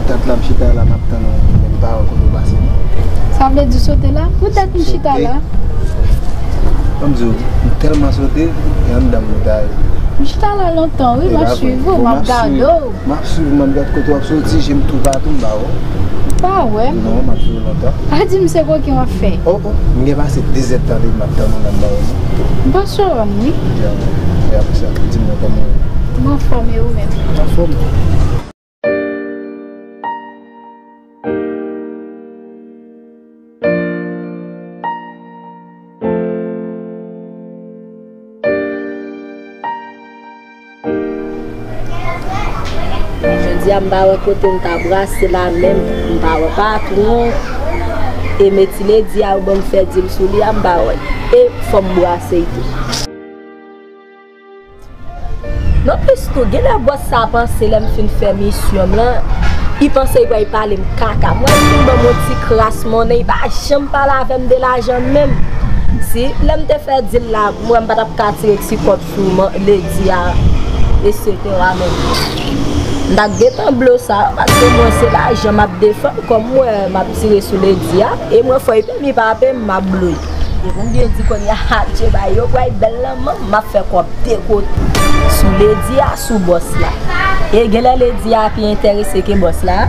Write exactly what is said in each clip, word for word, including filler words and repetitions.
Dat la m chita la, m ap tann ou, men m pa wè kote w pase non. Sa vle di w sote la? Poutèt m chita la. Ban m di w, m tèlman sote, e anndan m ta ye. M chita la lontan wi, m ap swiv ou, m ap gade w. M ap swiv ou, m ap gade kote w ap soti, je m toupatou, m pa wè w. Pa wè m? Non, m ap swiv ou lontan. Pa di m se koken w ap fè. Oh, oh, m gen pase de zèdtan depi m ap tann ou la, m pa wè w non. M panse w wè m wi. Ya, e apre sa, di m non kòman w ye? M anfòm, e ou menm? M anfòm. Jodi a m pa wè kote m ta brase la menm, m pa wè patwon. E meti Lady a yo ban m fè dil sou li a, m pa wè. E fò m brase l tou. Non plis tou, genlè bòs sa panse lè m fin fè misyon m lan, li panse li pral pale m kaka. Mwen, si l ban m yon ti kras monnen, li pa janm pale avè m de lajan menm. Si lè m te fè dil la, mwen m pa t ap ka tire ti kòb sou man, Lady a, etsetera menm. M t ap gentan blo sa, paske mwen se lajan m ap defann, kòm mwen m ap tire sou Lady a, e mwen fò li pèmi pa pè m, m ap blo l. E pou m byen di kounye a, Djeba yo pral bèl nan men m, m ap fè kòb de kote. Sou Lady a, sou bòs la. E genlè Lady a pi enterese ke bòs la.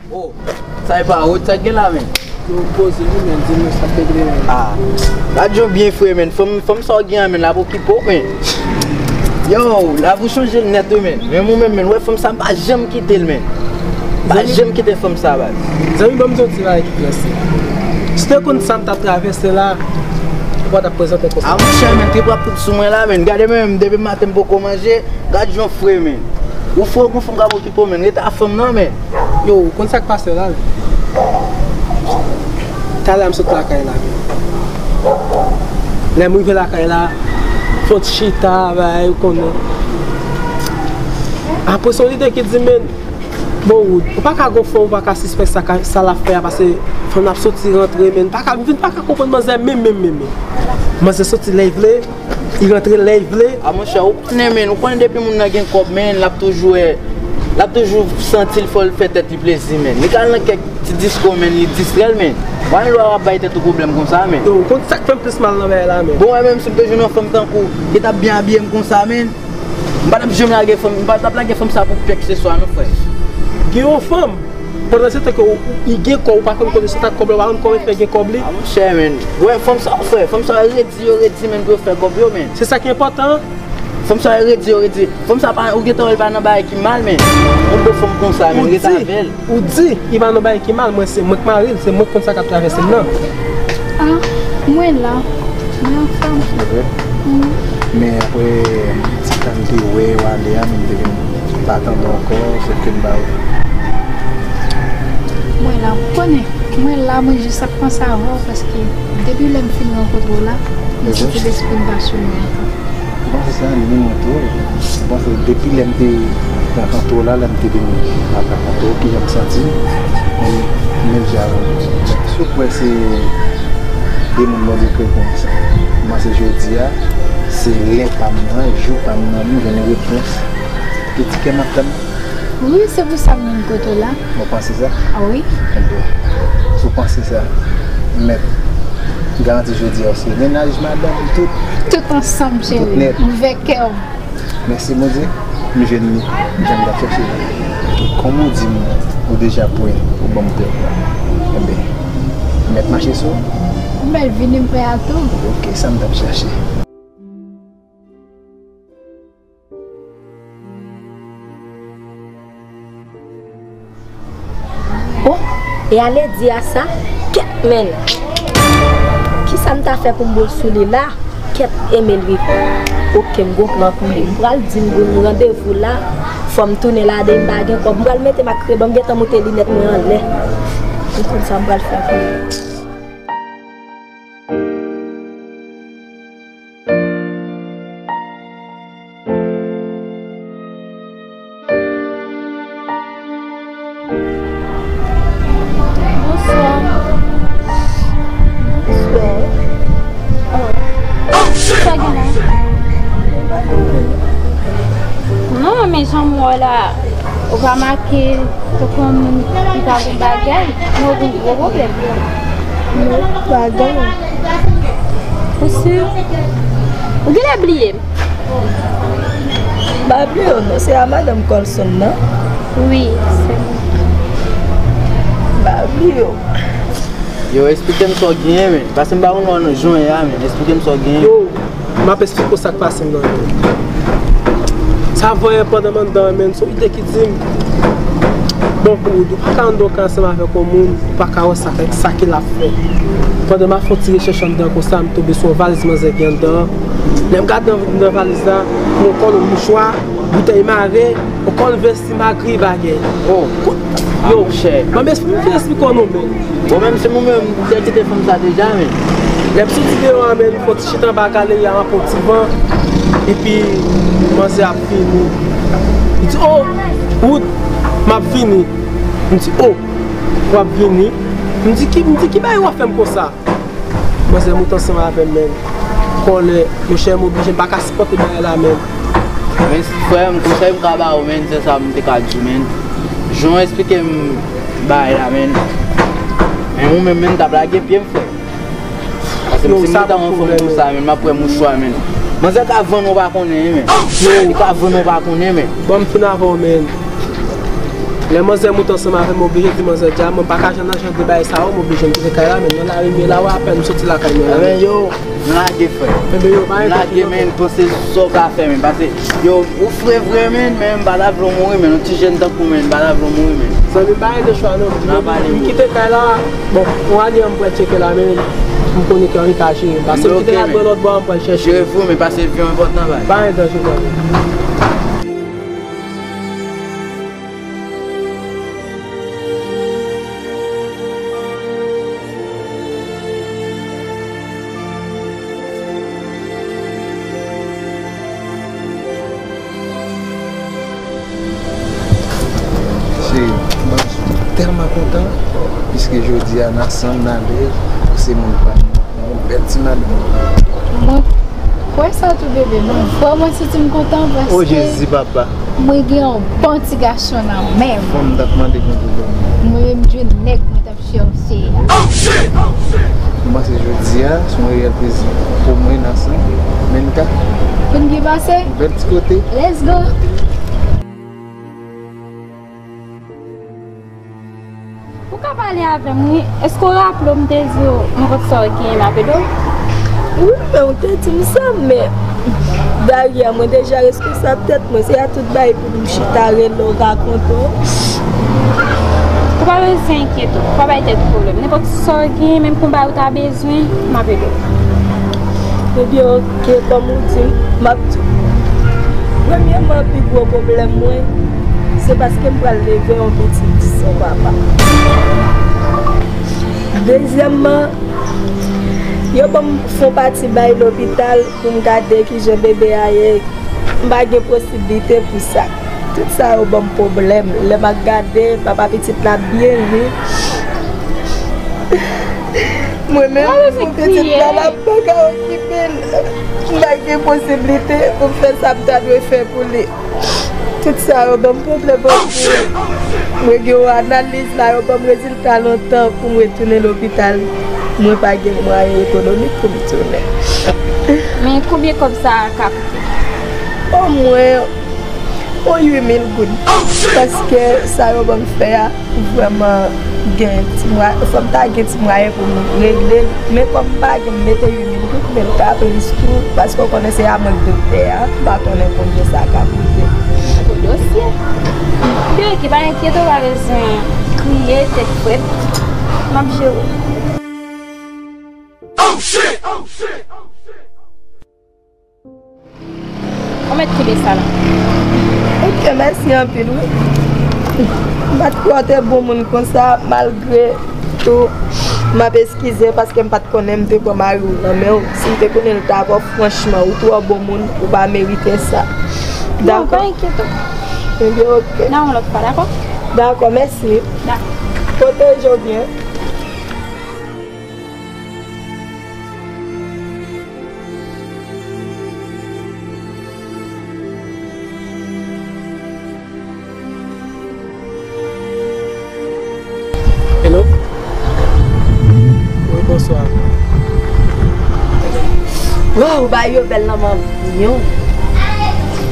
Oh, sa e pa wòt sa k gen la, men. Yo poze wi, men, di nou sa k te gen la. Ah, gad jan w byen fre, men. Fanm, fanm sa w gen an, men, l ap okipe w, men. Yo, lavi w chanje l nèt wi, men. Men mwen menm, men, wè fanm sa, m pa janm kite l, men. M pa janm kite fanm sa, baz. Zanmi, ban m di w ti bagay ki klè, se. Si w te konn sa m t ap travèse la, ou pa t ap prezante konsa. Ah, monchè, men, trip w ap fout sou mwen la, men. Gade mwen menm, depi maten m poko manje, gad jan w fre, men. Ou fre, ou gon fanm k ap okipe w, men. Rete ak fanm nan, men. Yo, ou konn sa k pase la, men. Talè a m sot lakay la, men. Lè m rive lakay la, fon ti chita, bagay, ou konnen. Apre se yon lide ki di, men, bon, Wood, ou pa ka gon fanm, ou pa ka sispèk sa ka, sa l ap fè a, paske fanm nan ap soti rantre, men, pa ka, m vin pa ka konprann manzè menm, menm, menm, menm. Manzè soti lè l vle, li rantre lè l vle. A monchè, ou konnen, men, ou konnen depi moun nan gen kòb, men, l ap toujou, eh, l ap toujou santi l fò l fè tèt li plezi, men. Li ka al nan kèk ti disko, men, li distrè l, men. Why lè w ap bay tèt ou pwoblèm konsa, men. Yo, ou konn sa k fè m plis mal nan bagay la, men. Bon, wè, menm si m te jwenn yon fanm tankou, ki t ap byen abiye m konsa, men. M pa t ap janm lage fanm, m pa t ap lage fanm sa pou kèlkeswa non, frè. Gen yon fanm, pandan se tan ke w, li gen kòb, ou pa konn kote sot ak kòb la, ou pa konn kòman l fè gen kòb li. A monchè, men. Wè, fanm sa, frè, fanm sa redi, yo redi, men, pou yo fè kòb yo, men. Se sa ki enpòtan. Fanm sa redi, yo redi. Fanm sa pa, ou gentan wè l pa nan bagay ki mal, men. Yon bon fanm konsa, men, rete avè l. Ou di, li pa nan bagay ki mal, mwen se mwen k mari l, se mwen k konn sa k ap travèse l nan. Ah, mwen la, mwen anfòm. Se vre? Wi. Men apre ti tan m te wè w ale a, men m te vin pa tande w ankò, sòf ke m pa wè. Mwen la, ou konnen, mwen la, mwen jis ap panse avè w, paske depi lè m fin rankontre w la, m santi lespri m pa sou mwen ankò. Ou panse sa, ni mwen tou. Ou panse depi lè m te rankontre w la, lè m te vin ap rankontre w, kijan m santi m, menm, menm jan avè w. Si w kwè se de moun Bondye kreye konsa, m panse jodi a, se lè pa m nan, jou pa m nan, m jwenn repons. Piti kè m ap tann. Wi, se pou sa m vin kote w la. Ou panse sa? A wi. Ebyen, si w panse sa, m mèt garanti jodi a se mennaj, madanm, tout. Tout ansanm, cheri. Tout nèt. Ouvè kè w. Mèsi Bondye, m jwenn li, jan m t ap chèche li. E kòm ou di m, ou deja prè, ou ban m prèv la. Ebyen, m mèt mache sou ou. Ou mèt vini, m prè a tou. Ok, sa m t ap chèche. Oh, e ale di a sa? Kèt, men. Kisa m ta fè pou m bwè sou li la? Kèt, Emery. Oke, m gon plan pou li. M pral di m gon randevou la. Fò m tounen la, de m pa gen kòb. M pral mete m ak kredo, m gentan moute linèt mwen anlè. M konn sa m pral fè pou li. Wè la, ou pa make tankou yon moun ki pa gon bagay, men ou gon gwo pwoblèm. Non, pa gen. Ou si? Ou genlè bliye m. M pa bliye w non, se a madanm Colson nan? Wi, se mwen. M pa bliye w. Yo, eksplike m sa w genyen, men. Paske m pa konn wè w nan jan w ye a, men. Eksplike m sa w genyen. Yo, m ap eksplike w sa k pase m nan, men. Sa vòyè pandan m anndan an, men, se yon ide ki di m, bon, Wood, ou pa ka anndan yon kay ansanm avèk yon moun, ou pa ka wè sa, sa ke l ap fè. Pandan m ap fè yon ti rechèch anndan konsa, m tonbe sou yon valiz manzè gen anndan an. Lè m gade nan, nan valiz la, m wè yon kòlonn mouchwa, boutèy mare, yon kòlonn vesti, magri, bagay. Oh. Yo, ah, monchè. Ban m esp-, m fin eksplike w non, men. Bon, menm si mwen menm, m te kite fanm sa deja, men. Lè m soti deyò a, men, m fè yon ti chita anba galeri a, m ap pran yon ti van. Epi, manzè ap vini. Li di, "Oh, Wood, m ap vini." M di, "Oh, w ap vini?" M di, "Ki, m di, ki bagay w ap fè m konsa?" Manzè moute ansanm avè m, men. Kòlè, monchè, m oblije, m pa ka sipòte bagay la, men. Men, frè m, konsèy m ka ba ou, men, se sa m te ka di w, men. Jan w eksplike m bagay la, men. Men ou menm, men, t ap lage pye m, frè. Paske m, si m te an fòm konsa, men, m ap pran mouchwa, men. Manzè ka vann ou pa konnen, men. Li ka vann ou pa konnen, men. Bon, m fin avè w, men. Lè manzè moute ansanm avè m, m oblije di manzè dja, mwen pa ka janm nan jan de bagay sa yo, m oblije m kite kay la, men nan lari m ye la, wè apèn m soti lakay mwen la. Ebyen, yo, m lage, frè. Ebyen, yo, pa gen lage, men, panse sa w ka fè, men, paske, yo, ou fre vre, men, men m pa ta vle w mouri, men, yon ti jèn tankou w, men, m pa ta vle w mouri, men. Zanmi, pa gen de chwa, non, m kite kay la, bon, yon ane an m pral tcheke la, men, m konnen ke anyen ka jere m, paske m kite kay la lòt bò a, m pral chèche. Jere pou ou, men, paske vi an enpòtan, bay. Pa gen danje, zanmi. Cheri, m tèlman kontan, piske jodi a n ansanm, n alèz, ou se moun pa m. Yon bèl ti madanm. Mwen kwè sa tou, bebe. Mwen vrèman santi m kontan paske, o Jezi, papa, mwen gen yon bon ti gason nan men m. Fò m t ap mande konn pou ban mwen. Mwen menm jwenn nèg mwen t ap chèche a. M panse jodi a se yon reyèl plezi pou mwen nan san. Men n ka. Pou n byen pase. Yon bèl ti kote. Let's go. Ou ka pale avè m, wi. Èske w raple w m te di w nenpòt sa w genyen, m ap ede w? Wi, men ou te di m sa, men dayè, mwen deja reskonsab tèt mwen. Se a tout bagay pou m chita rele w, rakonte w. Ou pa bezwen enkyete w. Pa bay tèt ou pwoblèm. Nenpòt sa w genyen, menm konba ou ta bezwen, m ap ede w. Ebyen, oke, kòm ou di m, m ap di w. Premyèman, pi gwo pwoblèm mwen, se paske m pral leve yon pitit san papa. Dezyèmman, yo ban m fon pati bay lopital pou m gade kijan bebe a ye. M pa gen posiblite pou sa. Tout sa yo ban m pwoblèm. Lè m ap gade, papa pitit la byen ri. Mwen menm, pou pitit la, la m pa ka okipe l. M pa gen posiblite pou m fè sa m ta dwe fè pou li. Tout sa yo ban m pwoblèm anpil. Mwen gen yon analiz la, yo ban m rezilta lontan pou m retounen lopital. Mwen pa gen mwayen ekonomik pou m tounen. Men konbyen kòb sa a ka koute? Omwen yon uit mil goud. Paske sa yo ban m fè a, vrèman gen ti mwa-, fò m ta gen ti mwayen pou m regle l. Men kòm m pa gen, m mete uit mil goud, men l ka plis tou, paske w konnen se a mwen k doktè a, m pa konnen konbyen sa ka koute. Gwo dosye. Byen, ki pa enkyete w, pa bezwen kriye, tèt frèt. M ap jere w. Ou mèt kenbe sa la. Oke, mèsi anpil, wi. M pa t kwè w te bon moun konsa, malgre tou, m ap eskize paske m pa t konnen m te pran mari w nan men w. Si m te konnen l ta pran w, franchman, ou twò bon moun, ou pa merite sa. Non, pa enkyete w. Ebyen, oke. N a wè yon lòt fwa, dakò? Dakò, mèsi. Dakò. Pwoteje w byen. Waw, bagay yo bèl nan men m. Yon,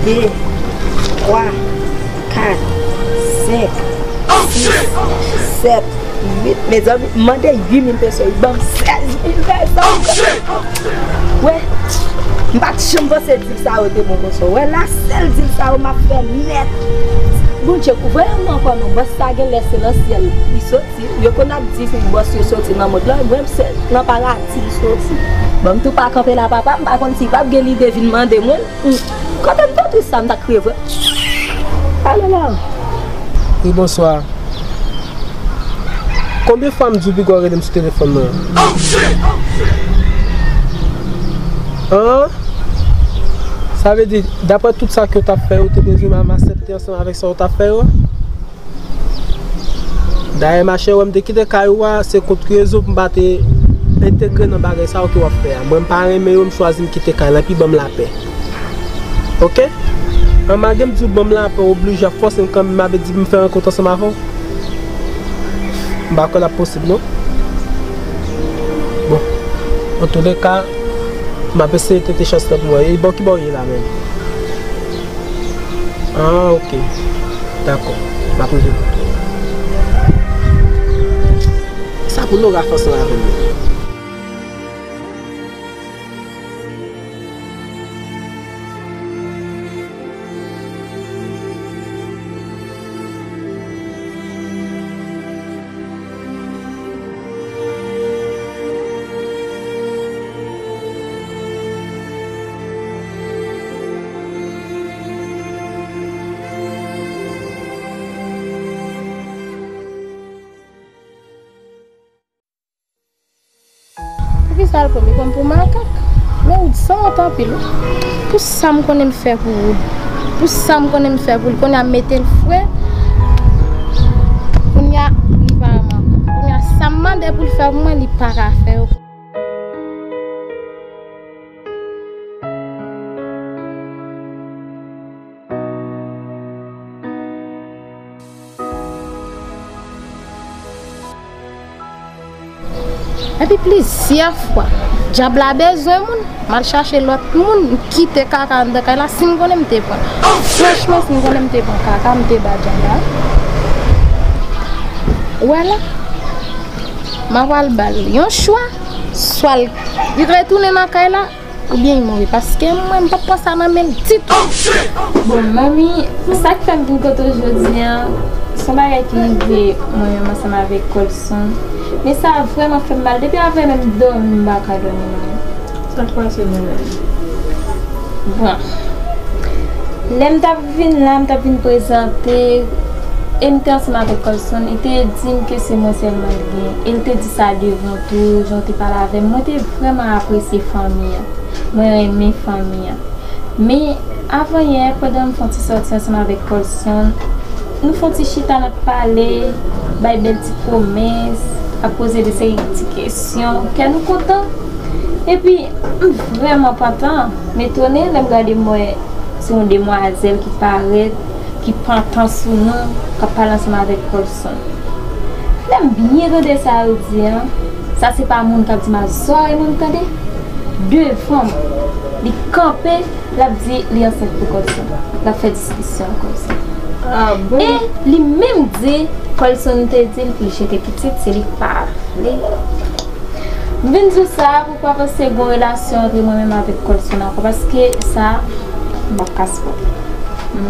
de, twa, kat, senk, sis, sèt, uit. Mezanmi, m mande uit mil peso, li ban m sèz mil peso. Wè, m pa t janm panse dil sa yo te bon konsa. Wè, la sèl dil sa yo m ap fè nèt. Bondye, voye m ankò non, bòs sa genlè se nan syèl li soti. Yo konn ap di bòs yo soti nan mond lan, mwen se nan paradi li soti. Bon, m tou pa kanpe la, papa, m pa konn si pap gen lide vin mande mwen. Hmm. Kote m te tris sa, m ta kriye vre. Ale la. Wi, bonswa. Konbyen fwa m di w piga w rele m sou telefòn nan? An? Sa vle di, daprè tout sa ke w t ap fè, ou te bezwen m aksepte ansanm avèk sa w t ap fè yo? Dayè, machè, wè m te kite kay ou a, se kont rezon pou m pa te entegre nan bagay sa yo ke w ap fè a. Mwen, m pa renmen yo, m chwazi m kite kay la, epi ban m lapè. Oke? An, malgre m di w ban m lapè, w oblije ap fòse m kanmenm, avè di m fè rankont ansanm avè w. M pa kwè l ap posib, non. Bon, antouleka, m ap eseye tente chans lan pou mwen. E bò ki bò w ye la menm? Ah, ok. Dakò. M ap rive kote w. Sa pou Laura fè ansanm avè m. Poukisa l pran m? Li pran m pou makak? Men Wood sanwont anpil wi. Pou sa m konnen m fè pou Wood, pou sa m konnen m fè pou li, kounye a m mete l fre. Kounye a li pa renmen ankò. Kounye a sa m mande pou l fè pou mwen, li pa ka fè yo. Epi plizyè fwa, dyab la bezwen moun, m al chache lòt moun, m kite kaka anndan kay la, si m konnen m te pran. Franchman, si m konnen m te pran kaka, m te ba dyab la. Ou wè la, m ap al ba l yon chwa, swa l retounen nan kay la, oubyen li mouri, paske mwen, m p ap pran sa nan men l ditou. Bon, manmi, sa k fè m vin kote w jodi a, se yon bagay ki rive mwen menm ansanm avèk Colson. Men sa vrèman fè m mal. Depi avè menm dòmi, m pa ka dòmi, manmi. Sa k pase menm? Bon. Lè m t ap vin la, m t ap vin prezante, e m te ansanm avèk Colson, li te di m ke se mwen sèlman l gen. E l te di sa devan tou, jan w te pale avè m. Mwen te vrèman apresye fanmi an. Mwen renmen fanmi an. Men, avan yè, pandan m fè yon ti sòti ansanm avèk Colson, nou fè yon ti chita, n ap pale, bay bèl ti pwomès, ap poze de seri ti kesyon, kè nou kontan. Epi, m vrèman pantan, m etone lè m gade m wè se yon demwazèl ki parèt, ki pantan sou nou, k ap pale ansanm avèk Colson. Lè m byen tande sa yo di an, sa se pa moun k ap di m al swa renmen m tande. Devan m, li kanpe, l ap di li ansent pou Colson. L ap fè diskisyon ak Colson. Ah bon? E li menm di Colson te di l pou l jete pitit, se li k pa vle. M vin di w sa pou w pa panse gon relasyon antre mwen menm avèk Colson ankò, paske sa, m p ap ka sipòte.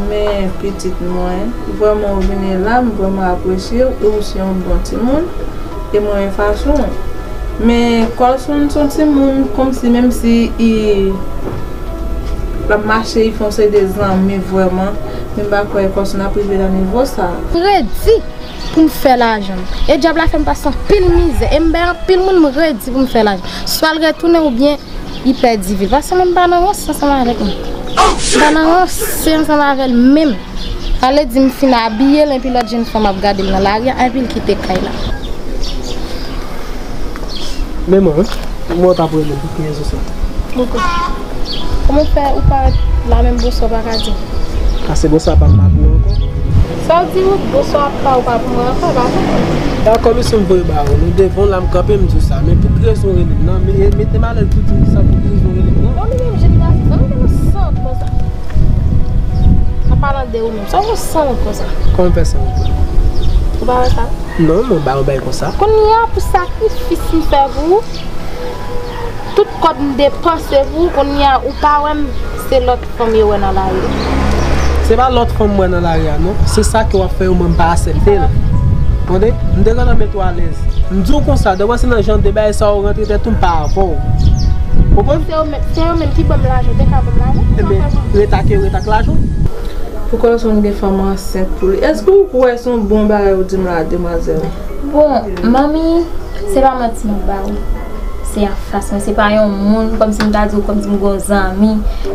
Men pitit mwen, vrèman ou vini la, m vrèman apresye w, e ou se yon bon timoun, e mwen renmen fason w. Men Colson se yon timoun kòmsi, menm si i, l ap mache, i fè yon seri de zanmi vrèman, men m pa kwè Colson ap rive nan nivo sa. Redi pou m fè lajan. E dyab la fè m pase anpil mizè. E m bay anpil moun, m redi pou m fè lajan. Swa l retounen oubyen li pèdi vi l. Paske mwen m pa nan ranse ansanm avèk li. M pa nan ranse ansanm avè l menm. Sa vle di m fin abiye l, enpi lòt jenn fanm ap gade l nan lari a, enpi l kite kay la. Men mwen, wi. Mwen t ap rele l pou ki rezon sa? Bonswa. Kòman w fè ou parèt la menm bonswa w pa ka di? Pase bonswa pa m pa pou ou ankò. Sa w di ou, bonswa pa ou pa pou mwen ankò, pa vre? Dakò, mesye, m voye ba ou. Nou devan w la, m kanpe, m di w sa. Men pou ki rezon w rele m nan? Men, mete m alèz pou di m sa, pou ki rezon w rele m nan? Sa w fè sanwont konsa? Kòman fè sanwont? Ou pa wè sa? Non, mwen ba yon bagay konsa. Kounye a, pou sakrifis m fè pou ou, tout kòb m depanse pou ou, kounye a, ou pa wè m, se lòt fanm yo wè nan lari a. Se pa lòt fanm m wè nan lari a, non. Se sa ke w ap fè yo, mwen m pa aksepte l. Tande? M te gentan mete w alèz. M di w konsa, depi se nan jan de bagay sa yo rantre tèt ou, m pa avè w. Konprann? Se yo menm, se yo menm ki ban m lajan, te ka ban m lajan. Ebyen, ret ak yo, ret ak lajan. Pou Colson gen fanm ansent pou li. Èske w kwè se yon bon bagay ou di m la, demwazèl? Bon, manmi, se pa manti m ap ba ou. Se anfas mwen, se pa yon moun, kòmsi m ta di w, kòmsi m gen yon zanmi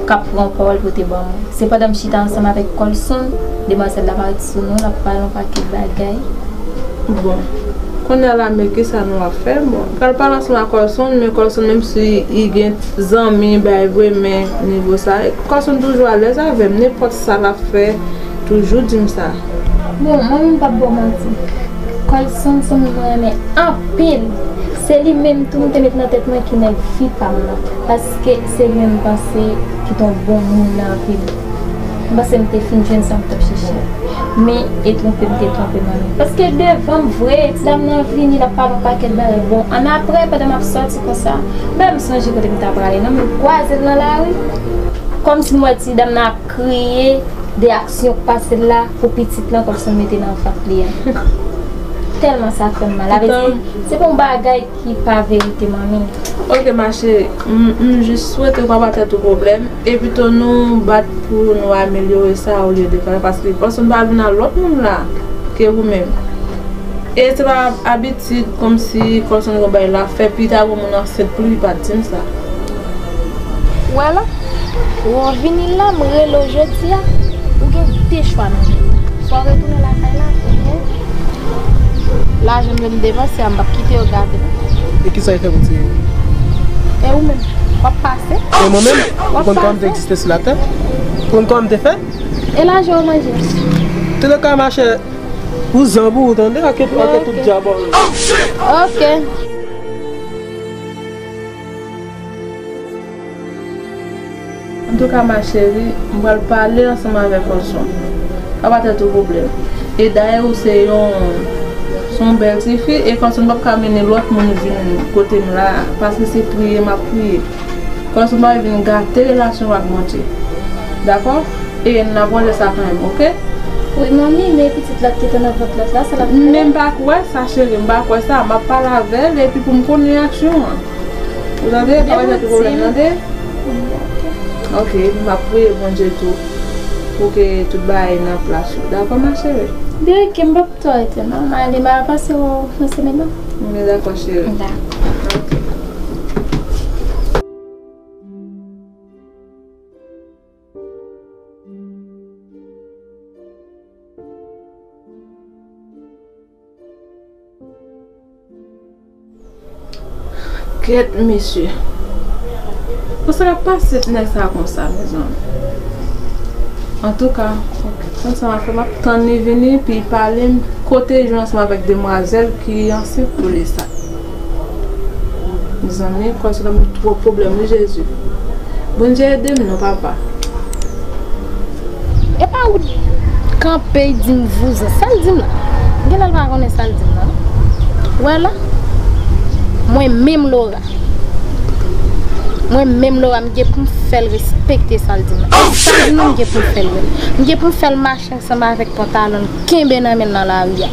k ap pran pawòl pote ban mwen. Se pandan m chita ansanm avèk Colson, demwazèl la parèt sou nou, l ap pale yon pakèt bagay. Bon, kounye a la, men kisa nou ap fè? Bon, m pral pale ansanm ak Colson, men Colson, menm si li gen zanmi, bay vre, men nivo sa, Colson toujou alèz avè m, nenpòt sa l ap fè, toujou di m sa. Bon, mwen menm, m p ap ba w manti. Colson se moun mwen renmen anpil. Se li menm tou m te met nan tèt mwen ki nèg fi pa m nan. Paske se li menm m panse ki t on bon moun nan vi m. M panse m te fin jwenn sa m t ap chèche. Men, e twonpe m te twonpe manmi. Paske devan m vre, ti dam nan vini, l ap pale yon pakèt bagay. Bon, annapre, pandan m ap sòti konsa, m pa menm sonje kote m ta prale, non, men m kwaze l nan lari. Kòmsi m wè ti dam nan ap kriye de aksyon k pase l la pou pitit lan, kòmsi m mete nan vant li a. Tèlman sa fè m mal. Sa vle di, se pa yon bagay ki pa verite, manmi. Ok, ma chérie, m, m jis swete w pa ba tèt ou pwoblèm. E pito nou bat pou nou amelyore sa olye de fè, paske Colson pa vin a lòt moun la ke ou menm. E se pa abitid kòmsi Colson gen bagay la fè, pita gon moun ansent pou li, li pa t di m sa. Ou wè la, ou vini la, m rele w jodi a, ou gen de chwa nan men w. Swa w retounen lakay la, oubyen lajan m depanse a, m p ap kite yo gate l. E kisa w fè pou tire? E ou menm, w ap pase? E mwen menm? W ap pase? Ou konn kòman m te egziste sou latè? Ou konn kòman m te fèt? E lajan w manje? Te de ka mache, ou zanmi ou tande, ak tout, ak tout dyab. Ok. Antouka, ma chérie, m pral pale ansanm avèk Colson. Pa ba tèt ou pwoblèm. E dayè, ou se yon, se yon bèl tifi, e Colson p ap ka mennen lòt moun vin kote m la, paske se priye m ap priye. Colson pa vin gate relasyon w ak Bondye. Dakò? E n ap wè lè sa kanmenm, ok? Wi, manmi, men pitit la ki te nan vant lòt la, sa l ap fè? Men m pa kwè sa, cheri, m pa kwè sa. M ap pale avè l, epi pou m konn reyaksyon an. Ou tande? Pa gen pwoblèm, tande? Ok, m ap priye Bondye tou pou ke tout bagay nan plas yo. Dakò, ma chérie? Byen, ok, m p ap twò rete, non. M ale, m a pase wè w nan sinema. Men dakò, cheri. Dakò. Ok. Kèt mesye. Pou sa k ap pase nèg sa konsa, mezanmi. Antouka, ok, konn sa m ap fè, m ap tann li vini, epi pale m kote l jwenn ansanm avèk demwazèl ki ansent pou li sa. Mezanmi, Colson ap ban m twòp pwoblèm, wi, Jezi. Bondye ede m non, papa. E pa ou kanpe, y di m vouzan. Sa l di m la? Genlè l pa konnen sa l di m la, non. Ou wè la? Mwen menm Laura. Mwen menm Laura, m gen pou m fè l respekte sa l di m la. Sa l di m nan, m gen pou m fè l wè. M gen pou m fè l mache ansanm avèk pantalon l kenbe nan men l nan lari a.